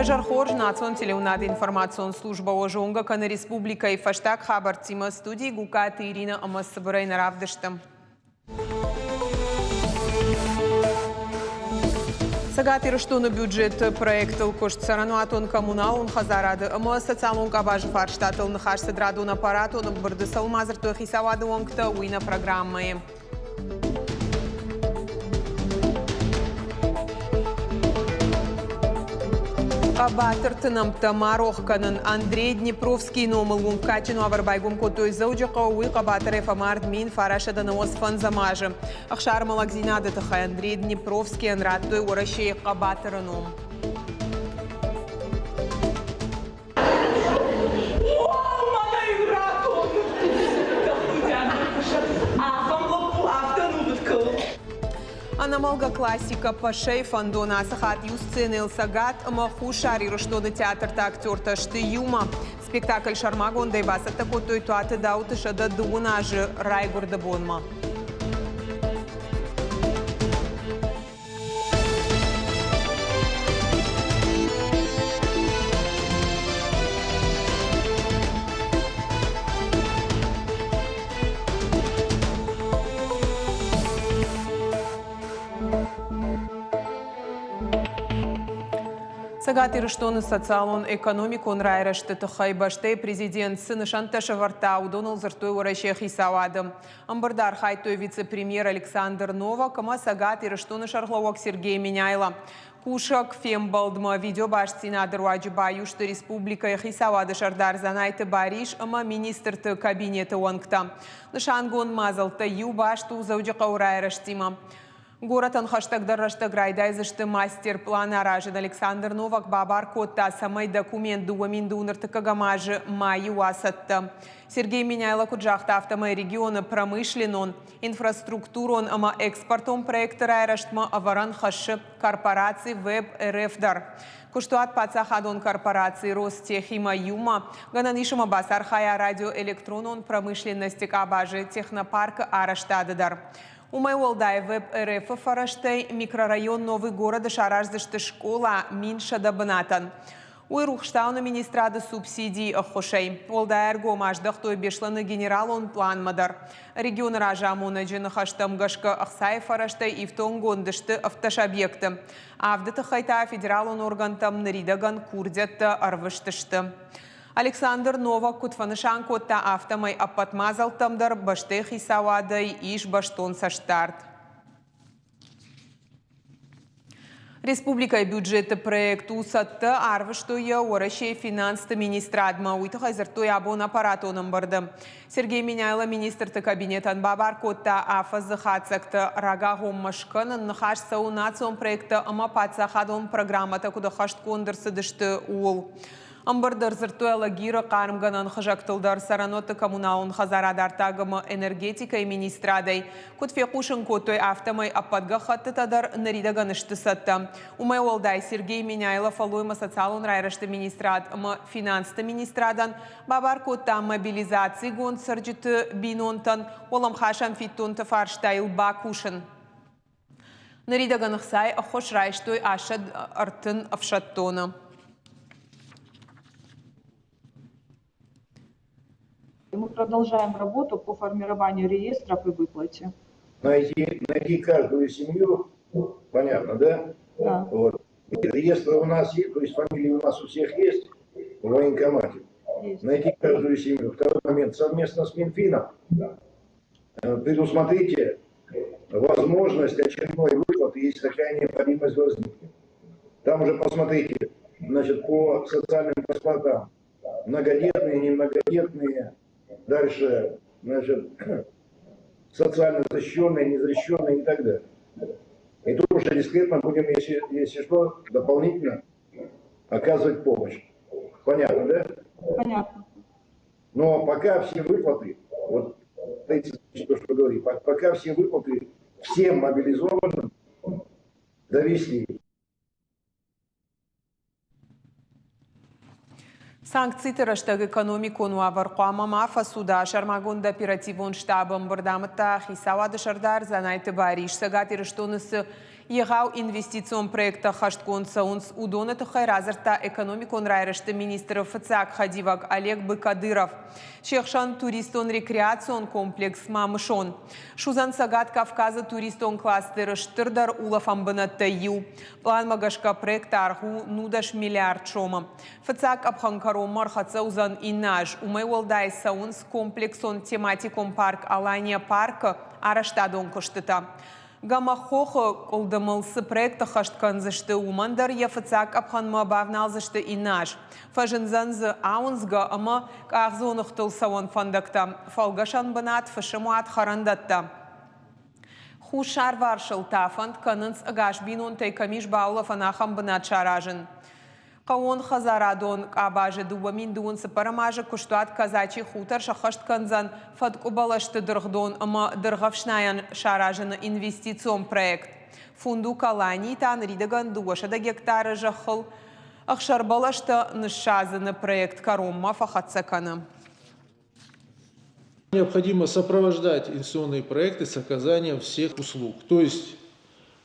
Уе зӕр хорз, национ телеуынады информацион службӕ уӕ зонгӕ кӕны республикӕйы фӕстаг хабӕрттимӕ студийы Гукаты Иринӕ ӕмӕ цыбырӕй нӕ равдысты. Цӕгат Ирыстоны бюджеты проектыл куыст цӕрӕнуатон коммуналон хӕдзарады ӕмӕ социалон къабазы фарстатыл ныхас цыд радон аппаратон ӕмбырды цӕуыл ма дзырдтой хицауады уӕнгтӕ, уый нӕ программӕйы. Хъӕбатырты нӕмттӕ ма рох кӕнын. Андрей Днепровскийы номыл уынг кадджын уавӕр байгом кодтой Дзӕуджыхъӕуы. Уый хъӕбатырӕй фӕмард 1995 азы. Ӕхсармы лӕгдзинады тыххӕй Андрей Днепровскийӕн радтой Уӕрӕсейы хъӕбатыры ном. Ӕнӕмӕлгӕ классикӕ Пашӕйы фӕндон ацы хатт иу сценӕйыл Цӕгат ӕмӕ Хуссар Ирыстоны театрты актертӕ сты иумӕ. Спектакль сӕрмагондӕй бацӕттӕ кодтой Туаты Дауыты 130 азы райгуырды бонмӕ. Цӕгат Ирыстоны социалон-экономикон райрӕзты тыххӕй бӕстӕйы президент цы нысӕнттӕ сӕвӕрдта, уыдоныл дзырдтой Уӕрӕсейы хицауады. Ӕмбырды архайдтой вице-премьер Александр Новак ӕмӕ Цӕгат Ирыстоны сӕргълӕууӕг Сергей Меняйло. Кусӕг фембӕлдмӕ видеобастдзинады руаджы баиу сты республикӕйы хицауады сӕрдар Дзанайты Барис ӕмӕ министрты кабинеты уӕнгтӕ. Нысангонд мадзӕлттӕй иу баст у Дзӕуджыхъӕуы райрӕзтимӕ. Горӕтӕн хӕстӕгдӕр рӕстӕг райдайдзысты мастер-план аразын. Александр Новак бабар кодта, цӕмӕй документ 2025 азы майы уа цӕттӕ. Сергей Меняйло куыд загъта, афтӕмӕй регионы промышленнон, инфраструктурон ӕмӕ экспортон проекты райрӕзтмӕ ӕвӕрӕн хӕссы корпораци Веб-РФ дӕр. Куыстуат паддзахадон корпораци Ростехимӕ иумӕ гӕнӕн ис ӕмӕ бацархайа радиоэлектронон промышленности къабазы технопаркы арӕзтады дӕр. Уымӕй уӕлдай ВЭБ-РФ-ы фӕрӕзтӕй микрорайон Новый город-ы сараздзысты скъола 1100 бынатӕн. Уый Рухстауны министрады субсидийы ӕххуысӕй. Уӕлдай ӕргом аздӕхтой Беслӕны генералон пъланмӕ дӕр. Регионы разамонӕджы ныхӕстӕм гӕсгӕ ӕхцайы фӕрӕзтӕй ифтонггонд сты 17 объекты. Авды тыххӕй та федералон органтӕм ныридӕгӕн курдиӕттӕ ӕрвыст сты. Александр Новак куыд фӕнысан кодта, афтӕмӕй ӕппӕт мадзӕлттӕм дӕр бӕстӕйы хицауадӕй ис бӕстон цӕстдард. Республикӕйы бюджеты проект у цӕттӕ, арвыстой йӕ Уӕрӕсейы финансты министрадмӕ. Уый тыххӕй дзырдтой абон аппаратон ӕмбырды. Сергей Меняйло министрты кабинетӕн бабар кодта афӕдзы хатдзӕгтӕ рагагъоммӕ скӕнын. Ныхас цӕуы национ проекттӕ ӕмӕ паддзахадон программӕтӕ куыд ӕххӕстгонд ӕрцыдысты, ууыл. Ӕмбырды ӕрдзырдтой Алагиры хъармгӕнӕн хызӕгтыл дӕр цӕрӕнуӕтты коммуналон хӕдзарад артаг ӕмӕ энергетикӕйы министрадӕй. Куыд фехъусын кодтой, афтӕмӕй ӕппӕт гӕххӕттытӕ дӕр ныридӕгӕн сты цӕттӕ. Уымӕй уӕлдай Сергей Меняйло фӕллоймӕ социалон райрӕзты министрад ӕмӕ финансты министрадӕн бабар кодта мобилизацигонд цӕрджыты бинонтӕн уӕлӕмхасӕн фиддонты фарстайыл бакусын. Ныридӕгӕн ӕхцайы ӕххуыс райстой 30 ӕфсӕддоны. Мы продолжаем работу по формированию реестров и выплате. Найти каждую семью, понятно, да? Да. Вот. Реестры у нас есть, то есть фамилии у нас у всех есть в военкомате. Есть. Найти каждую семью. Второй момент. Совместно с Минфином предусмотрите возможность очередной выплаты, если такая необходимость возникнет. Там уже посмотрите, значит, по социальным паспортам. Многодетные, немногодетные, дальше, значит, социально защищенные, незащищенные и так далее. И тут уже дискретно будем, если что, дополнительно оказывать помощь. Понятно, да? Понятно. Но пока все выплаты, вот 30 тысяч, то, что говорили, пока все выплаты всем мобилизованным довести. Санкциты рӕстӕг экономикон уавӕр хъуамӕ ма фӕцуда. Сӕрмагонд оперативон штабы ӕмбырд амыдта хицауады сӕрдар Дзанайты Барис. Цӕгат Ирыстоны цы Егъау инвестицион проекттӕ ӕххӕстгонд цӕуынц, уыдоны тыххӕй радзырдта экономикон райрӕзты министры фыццаг хӕдивӕг Олег Быкадыров. Се хсӕн туристон-рекреацион комплекс Мамысон. Суыдзӕн Цӕгат Кавказы туристон кластеры стырдӕр улӕфӕн бынӕттӕй иу. Пъланмӕ гӕсгӕ проекты аргъ у 19 миллиард сомы. Фыццаг къӕпхӕн кӕронмӕ ӕрхӕццӕ уыдзӕн иннӕ аз. Уымӕй уӕлдай цӕуынц комплексон тематикон парк Алания парк-ы арӕзтадон куыстытӕ. Гӕмӕххохы къуылдымыл цы проект ӕххӕст кӕндзысты, уымӕн дӕр йӕ фыццаг къӕпхӕнмӕ бавналдзысты иннӕ аз. Фӕзындзӕн дзы ауындзгӕ ӕмӕ къахдзоныгътыл цӕуӕн фӕндӕгтӕ, фӕлгӕсӕн бынат, фысымуат, хӕрӕндӕттӕ. Хуссарварсыл та фӕнд кӕнынц ӕгас бинонтӕй кӕм ис баулӕфӕн, ахӕм бынат саразын. Хъӕууонхӕдзарадон къабазы 2000 цыппӕрӕм азы куыстуат Казачий хутор сӕххӕст кӕндзӕн фӕткъуыбӕлӕсты дыргъдон ӕмӕ дыргъӕфснайӕн саразыны инвестицион проект. Фундук Аланийы та ныридӕгӕн 200 гектары зӕххыл ӕхсӕрбӕлӕстӕ ныссадзыны проект кӕронмӕ фӕхӕццӕ кӕны. Необходимо сопровождать инвестиционные проекты с оказанием всех услуг. То есть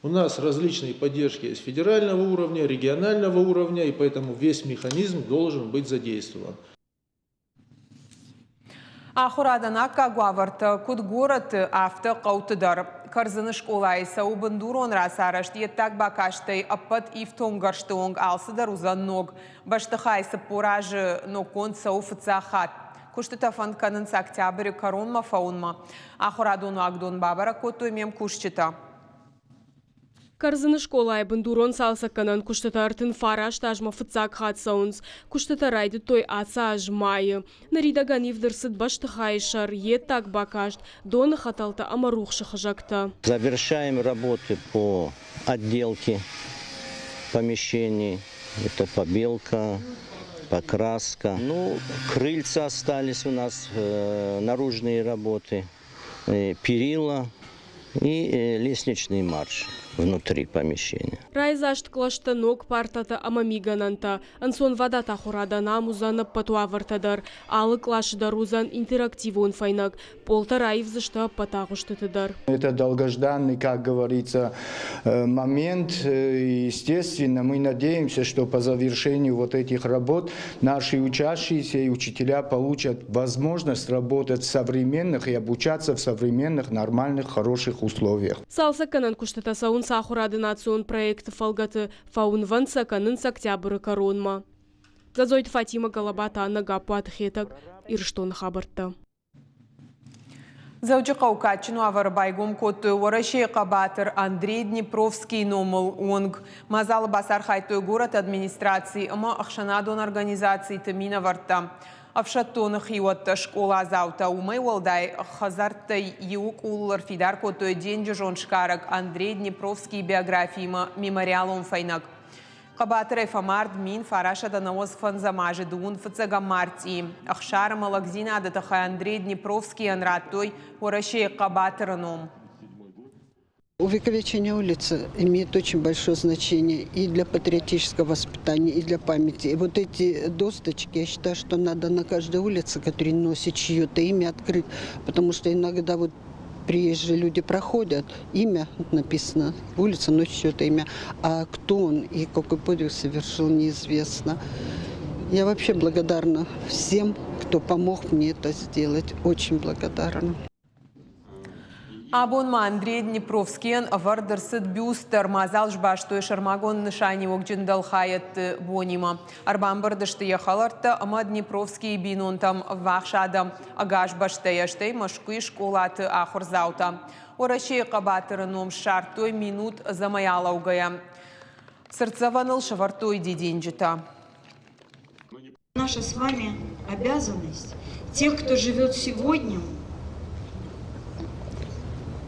у нас различные поддержки с федерального уровня, регионального уровня, и поэтому весь механизм должен быть задействован. Ахуырадӕн аккаг уавӕртӕ куыд горӕты, афтӕ хъӕуты дӕр. Кӕрдзыны скъолайы цӕуы бындурон рацарӕзт, йе ддаг бакастӕй ӕппӕт ифтонггӕрзты онг алцыдӕр уыдзӕн ног. Бӕстыхай 40 азы ноггонд цӕуы фыццаг хатт. Куыстытӕ фӕнд кӕнынц октябры кӕронмӕ фӕуынмӕ. Ахуырадон уагдон бабӕрӕг кодтой ме мкусджытӕ. Кӕрдзыны скъолайы бындурон цалцӕггӕнӕн куыстытӕ 39 азмӕ фыццаг хатт цӕуынц. Куыстытӕ райдыдтой ацы аз майы. Ныридӕгӕн ивд ӕрцыд бӕстыхайы сӕр, йе ддаг бакаст, доны хӕтӕлтӕ ӕмӕ рухсы хызӕгтӕ. Завершаем работы по отделке помещений. Это побелка, покраска. Ну, крыльца остались у нас, наружные работы, перила и лестничный марш внутри помещения. Райдзаст кълӕстӕ, ног партӕтӕ ӕмӕ мигӕнӕнтӕ, ӕнцонвадат ахуырадӕн ам уыдзӕн ӕппӕт уавӕртӕ дӕр. Алы къласы дӕр уыдзӕн интерактивон фӕйнӕг, пъолтӕ раивдзысты ӕппӕт агъуыстыты дӕр. Это долгожданный, как говорится, момент. Естественно, мы надеемся, что по завершению вот этих работ наши учащиеся и учителя получат возможность работать в современных и обучаться в современных, нормальных, хороших условиях. Цалцӕггӕнӕн куыстытӕ цӕуынц ахуырады национ проекты фӕлгӕты, фӕуынвӕнд сӕ кӕнынц октябры кӕронмӕ. Дзадзойты Фатимӕ, Галабаты Анна, Гаппуаты Хетӕг, Ирыстоны хабӕрттӕ. Дзӕуджыхъӕуы кадджын уавӕры байгом кодтой Уӕрӕсейы хъӕбатыр Андрей Днепровскийы номыл уынг. Мадзалы бацархайдтой горӕты администрацийы ӕмӕ ӕхсӕнадон организациты минӕвӕрттӕ. Ӕфсӕддоны хиуӕттӕ, скъоладзаутӕ, уымӕй уӕлдай хӕдзӕрттӕй иуы къулыл ӕрфидар кодтой денджызон сгарӕг Андрей Днепровскийы биографиимӕ мемориалон фӕйнӕг. Хъӕбатырӕй фӕмард 1995 азы дыууын фыццӕгӕм мартъийы. Ӕхсар ӕмӕ лӕгдзинады тыххӕй Андрей Днепровскийӕн радтой Уӕрӕсейы хъӕбатыры ном. Увековечение улицы имеет очень большое значение и для патриотического воспитания, и для памяти. И вот эти досточки, я считаю, что надо на каждой улице, которая носит чье-то имя, открыть, потому что иногда вот приезжие люди проходят, имя написано, улица носит чье-то имя, а кто он и какой подвиг совершил, неизвестно. Я вообще благодарна всем, кто помог мне это сделать. Очень благодарна. Абон ма Андрей Днепровскийӕн ӕвӕрд ӕрцыд бюст дӕр. Мадзал сбастой сӕрмагонд нысаниуӕгджын дӕлхайӕдты бонимӕ. Ӕрбамбырд сты йӕ хӕлӕрттӕ ӕмӕ Днепровскийы бинонтӕм ӕввахс адӕм ӕгас бӕстӕйӕ, стӕй Мӕскуыйы скъолаты ахуырдзаутӕ. Уӕрӕсейы хъӕбатыры ном ссардтой минут ӕдзӕмӕй алӕугӕйӕ. Цыртдзӕвӕныл сӕвӕрдтой дидинджытӕ. Наша с вами обязанность, тех, кто живет сегодня,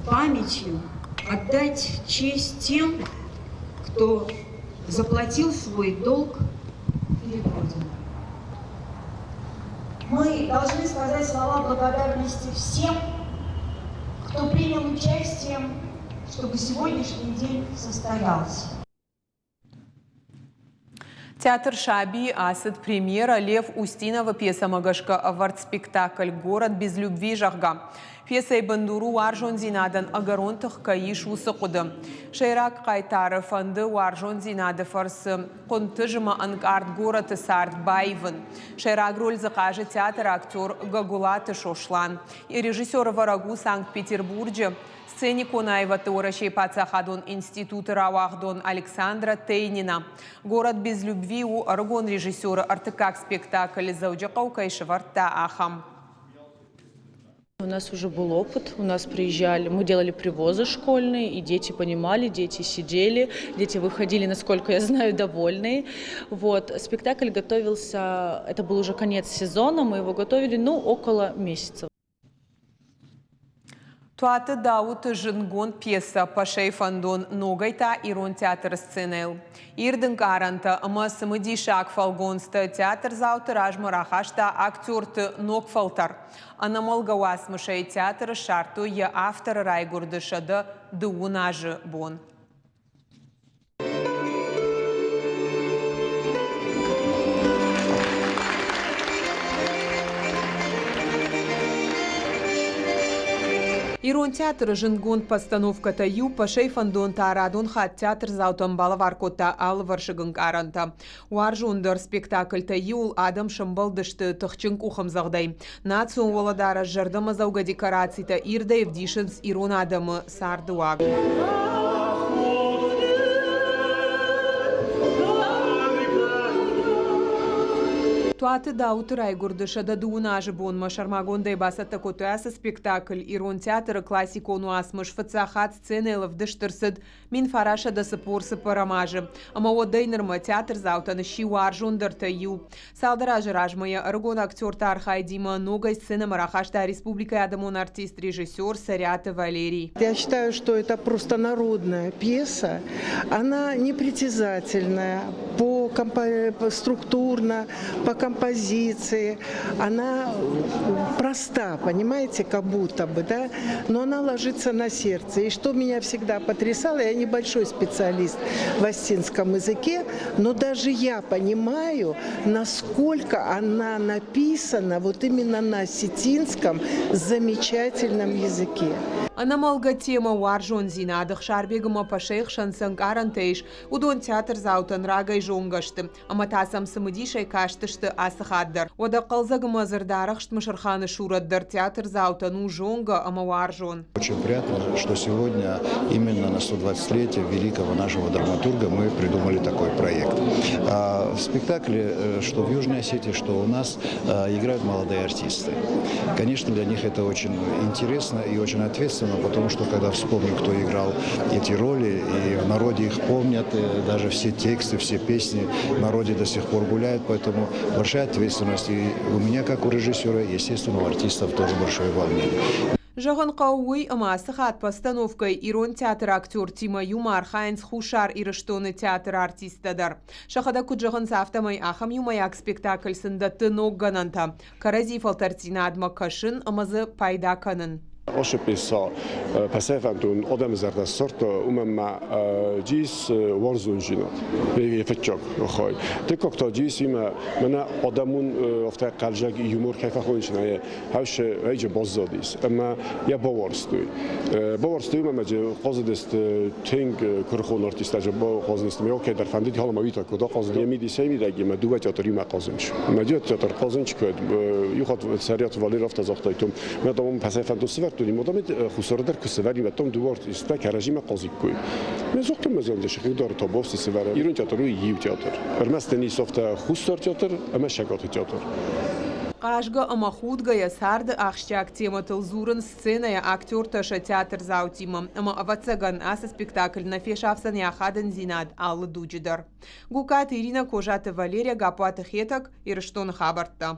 памятью отдать честь тем, кто заплатил свой долг перед Родиной. Мы должны сказать слова благодарности всем, кто принял участие, чтобы сегодняшний день состоялся. Театр «Саби» ацыд премьера Лев Устиновы пьесӕмӕ гӕсгӕ ӕвӕрд спектакль «Город без любви», зӕгъгӕ. Пьесӕйы бындур у уарзондзинадӕн ӕгӕрон тых кӕй ис, уыцы хъуыды. Сӕйраг хъайтары фӕнды уарзондзинады фӕрцы хъуынтъыз ӕмӕ ӕнкъард горӕты цард баивын. Сӕйраг роль дзы хъазы театры актер Гогуылаты Сослан. Йӕ режиссер-ӕвӕрӕг у Санкт-Петербурджы Сценикон аивӕдты Уӕрӕсейы паддзахадон институты рауагъдон Александра Тейнина. Город без любви у ӕрыгон режиссеры ӕртыккаг спектакль Дзӕуджыхъӕу кӕй сӕвӕрдта, ахӕм. У нас уже был опыт, у нас приезжали, мы делали привозы школьные, и дети понимали, дети сидели, дети выходили, насколько я знаю, довольные. Вот. Спектакль готовился, это был уже конец сезона, мы его готовили, ну, около месяца. Туаты Дауыты зындгонд пьесӕ «Пӕсӕйы фӕндон» ногӕй та Ирон театры сценӕйыл. Ирд ӕнкъарӕнтӕ ӕмӕ цымыдисаг фӕлгонцтӕ театрдзауты размӕ рахаста актерты ног фӕлтӕр. Ӕнӕмӕлгӕ уацмысӕй театры ссардтой йӕ авторы райгуырды 120 азы бон. Ирон театры зындгонд постановкӕтӕй иу Пӕсӕй фӕндон та радон хатт театрдзаутӕн балӕвар кодта алывӕрсыг ӕнкъарӕнтӕ. Уарзондӕр спектакльтӕй иуыл адӕм сӕмбӕлдысты тыхджын къухӕмдзӕгъдӕй. Национ уӕлӕдарӕс зӕрдӕмӕдзӕугӕ декорацитӕ ирдӕй ӕвдисынц ирон адӕмы цардыуаг. Туаты Дауыты райгуырды 120 азы бонмӕ сӕрмагондӕй бацӕттӕ кодтой ацы спектакль. Ирон театры классикон уацмыс фыццаг хатт сценӕйыл ӕвдыст ӕрцыд 1944 азы. Ӕмӕ уӕдӕй нырмӕ театрдзаутӕн сси уарзондӕртӕй иу. Цалдӕр азы размӕ йӕ ӕрыгон актерты архайдимӕ ногӕй сценӕмӕ рахаста республикӕйы адӕмон артист, режиссер Цӕриаты Валерий. Я считаю, что это просто народная пьеса. Она непритязательная по, по структурно, по композиции. Она проста, понимаете, как будто бы, да, но она ложится на сердце. И что меня всегда потрясало, я небольшой специалист в осетинском языке, но даже я понимаю, насколько она написана вот именно на осетинском замечательном языке. Ӕнӕмӕлгӕ темӕ уарзондзинад Ӕхсарбег ӕмӕ Пашайы хсӕн цы ӕнкъарӕнтӕ ис, уыдон театрдзаутӕн рагӕй зонгӕ сты ӕмӕ та сӕм цымыдисӕй кастысты ацы хатт дӕр. Уӕдӕ хъӕлдзӕг ӕмӕ дзырдарӕхст Мысырханы сурӕт дӕр театрдзаутӕн у зонгӕ ӕмӕ уарзон. Очень приятно, что сегодня именно на 120-летие великого нашего драматурга мы придумали такой проект. В спектакле, что в Южной Осетии, что у нас, играют молодые артисты. Конечно, для них это очень интересно и очень ответственно, потому что когда вспомню, кто играл эти роли, и в народе их помнят, даже все тексты, все песни в народе до сих пор гуляют, поэтому большая ответственность и у меня, как у режиссера, естественно, у артистов тоже большое волнение. Зӕгъын хъӕуы уый, ӕмӕ ацы хатт постановкӕйы Ирон театры актертимӕ иумӕ архайынц Хуссар Ирыстоны театры артисттӕ дӕр. Сӕхӕдӕг куыд зӕгъынц, афтӕмӕй ахӕм иумӕйаг спектакль сын дӕтты ног гӕнӕнтӕ, кӕрӕдзи фӕлтӕрддзинадмӕ кӕсын ӕмӕ дзы пайда кӕнын. Ошеписа песефентун одемзерде сорто умемма джис уарзунжинат. Фетчок хой. Текокто джис име мене одемун офте қалжаг юмор кайфа хончна хавше эйже боззодис. Ама я боворстуй. Боворстуй ма же қозидест тинг курхон артиста же бо қозидест ме окей дар фандид ҳала ма вита куда қозид емиди семидаги ма дуба театр има қозинч. Ма дю театр қозинч код юхат сарият вали рафта захтайтум. Ма дам пасефан дусвер туди модамид хусардар кусвери ва том дуварт иста каражима қозиккуй. Ме зохтум мезон де шихидар тобовси севера. Ирон театр ю театр. Эрместени софта хусар театр, ама шагати театр. Хъазгӕ ӕмӕ худгӕйӕ царды ахсджиаг темӕтыл дзурынц сценӕйӕ актертӕ сӕ театрдзаутимӕ. Ӕмӕ, ӕвӕццӕгӕн, ацы спектакль нӕ фесафдзӕн йӕ ахадындзинад алы дуджы дӕр. Гукаты Иринӕ, Козаты Валерия, Гаппуаты Хетӕг, Ирыстоны хабӕрттӕ.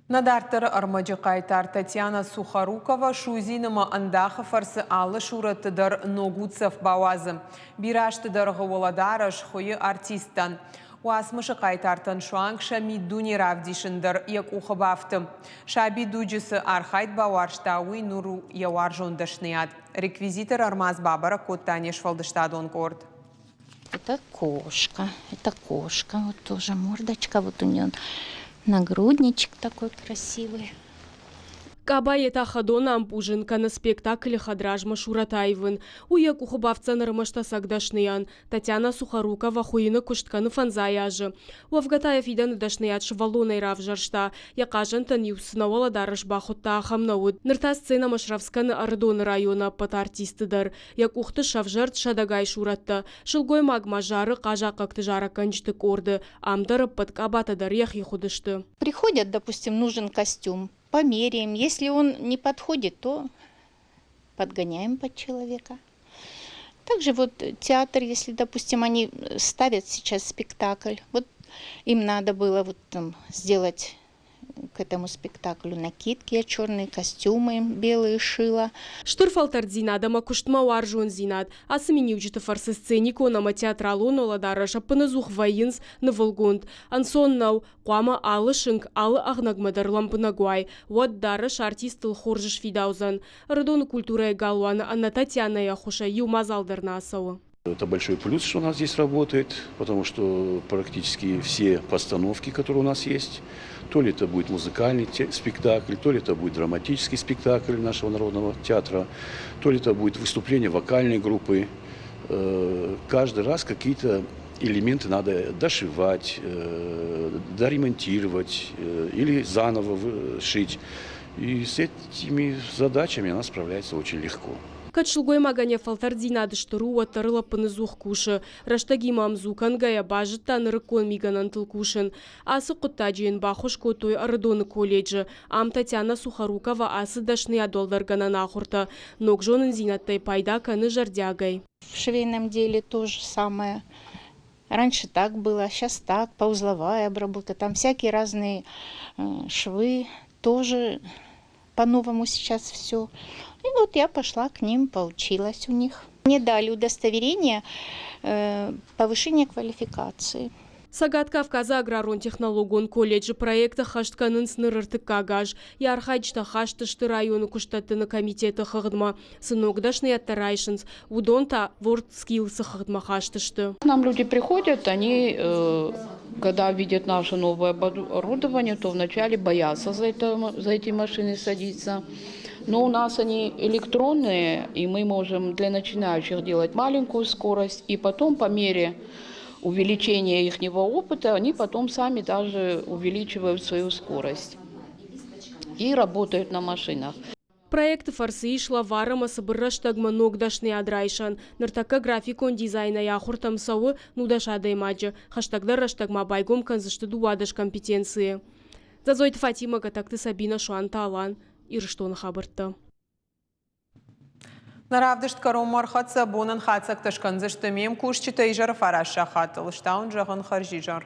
Нӕ дарддӕры ӕрмӕджы хъайтар Татьяна Сухорукова судзин ӕмӕ ӕндахы фӕрцы алы сурӕтты дӕр ног уддзӕф бауадзы. Бирӕ азты дӕргъы уӕлӕдарӕс хуыйы артисттӕн. Уацмысы хъайтартӕн суанг сӕ миддуне равдисын дӕр йӕ къухы бафты. Саби дуджы цы архайд бауарзта, уый ныр у йӕ уарзон дӕсныйад. Реквизитор ӕрмадз бабӕрӕг кодта не сфӕлдыстадон къорд. Это кошка, это кошка, вот тоже мордочка, вот у нее нагрудничек такой красивый. Къаба йе та хӕдон ӕмпъузын кӕнӕ спектаклы хӕдразмӕ сурӕт аивын. Уый йӕ къухы бафтдзӕн ӕрмӕст ӕцӕг дӕсныйӕн. Татьяна Сухорукова хуыйыны куыст кӕны фӕндзай азы. Уӕвгӕ та йӕ фидӕны дӕсныйад сывӕллонӕй равзӕрста. Йӕ хъазӕнтӕн-иу цы нӕ уӕлӕдарӕс бахуыдта, ахӕм нӕ уыд. Ныр та сценӕмӕ срӕвдз кӕны Ӕрыдоны районы ӕппӕт артистты дӕр. Йӕ къухты сӕвзӕрд сӕдӕгай сурӕттӕ. Сылгоймаг ма зары хъазахъхъӕгты зарӕггӕнджыты къорды. Ам дӕр ӕппӕт къабатӕ дӕр йӕхи хуыдысты. Приходят, допустим, нужен костюм, померяем. Если он не подходит, то подгоняем под человека. Также вот театр, если, допустим, они ставят сейчас спектакль, вот им надо было вот там сделать к этому спектаклю накидки, я черные костюмы белые шила. Стыр фӕлтӕрддзинад ӕмӕ куыстмӕ уарзондзинад. Ацы миниуджыты фӕрцы сценикон ӕмӕ театралон уӕлӕдарӕс ӕппынӕдзух вӕййынц нывылгонд. Ӕнцон нӕу, хъуамӕ алы сынк, алы ӕгънӕгмӕ дӕр лӕмбынӕг уай, уӕд дарӕс артистыл хорз сфидаудзӕн. Ӕрыдоны культурӕйы галуаны Аннӕ Татьянӕйы ӕххуысӕй иу мадзал дӕр нӕ ацӕуы. Это большой плюс, что у нас здесь работает, потому что практически все постановки, которые у нас есть, то ли это будет музыкальный спектакль, то ли это будет драматический спектакль нашего народного театра, то ли это будет выступление вокальной группы. Каждый раз какие-то элементы надо дошивать, доремонтировать или заново шить. И с этими задачами она справляется очень легко. Кӕд сылгоймагӕн йӕ фӕлтӕрддзинад стыр у, уӕддӕр ыл ӕппынӕдзух кусы. Рӕстӕгимӕ ӕмдзу кӕнгӕйӕ базыдта нырыккон мигӕнӕнтыл кусын. Ацы хъуыддаджы йын баххуыс кодтой Ӕрыдоны колледжы. Ам Татьяна Сухорукова ацы дӕсныйад уӕлдӕргӕнӕн ахуыртӕ, ног зонындзинӕдтӕй пайда кӕны зӕрдиагӕй. В швейном деле то же самое. Раньше так было, сейчас так, поузловая обработка, там всякие разные швы, тоже по-новому сейчас все. И вот я пошла к ним, поучилась у них. Мне дали удостоверение повышения квалификации. Цӕгат Кавказы аграрон-технологон колледжы проект ӕххӕст кӕнынц ныр ӕртыккаг аз. Йӕ архайджытӕ хаст сты районы куыстдӕттыны комитеты хыгъдмӕ. Цы ног дӕсныйӕдтӕ райсынц, уыдон та WorldSkills-ы хыгъдмӕ хаст сты. К нам люди приходят, они, когда видят наше новое оборудование, то вначале боятся за эти машины садиться. Но у нас они электронные, и мы можем для начинающих делать маленькую скорость, и потом по мере увеличения их опыта они потом сами даже увеличивают свою скорость и работают на машинах. Проекты фӕрцы ис лӕвар ӕмӕ цыбыр рӕстӕгмӕ ног дӕсныйад райсӕн. Ныртӕккӕ графикон дизайнӕй ахуыртӕм цӕуы 19 адӕймаджы. Хӕстӕгдӕр рӕстӕг ма байгом кӕндзысты 12 компетенцийы. Дзӕдзойты Фатимӕ, Гӕтӕгты Сабинӕ, Суанты Алан, Ирыстоны хабӕрттӕ. Нӕ равдыст кӕронмӕ ӕрхӕццӕ, бонӕн хатдзӕгтӕ скӕндзысты ме мкусджытӕ изӕры 9 сахатыл. Стауын зӕгъын хӕрзизӕр.